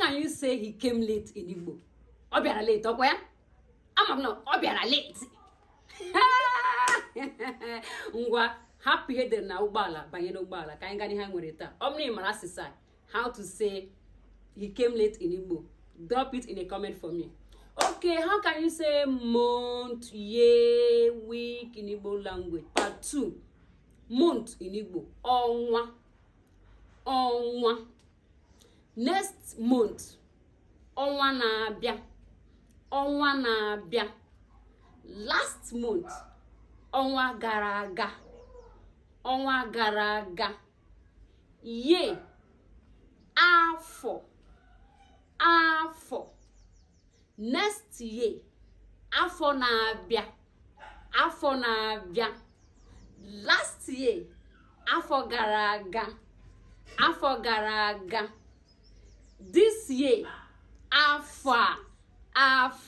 Can you say "he came late" in Igbo? Ọ bịara late, ọkwa ya? Ama m na ọ bịara late. Ngwa, hapụ ihe dere na ụgbọala, banye n'ụgbọala ka anyị gaa n'ihe nwere taa. Ọ bụrụ na ị mara asịsa how to say "he came late" in Igbo, drop it in a comment for me. Okay, how can you say month, year, week in Igbo language? Part 2. Month in Igbo: ọnwa, ọnwa. Next month, ọnwa na-abịa, ọnwa na-abịa. Last month, ọnwa gara aga, ọnwa gara aga. Year, afọ, afọ. Next year, afọ na-abịa, afọ na-abịa. Last year, afọ gara aga, afọ gara aga. This year, afọ a, afọ.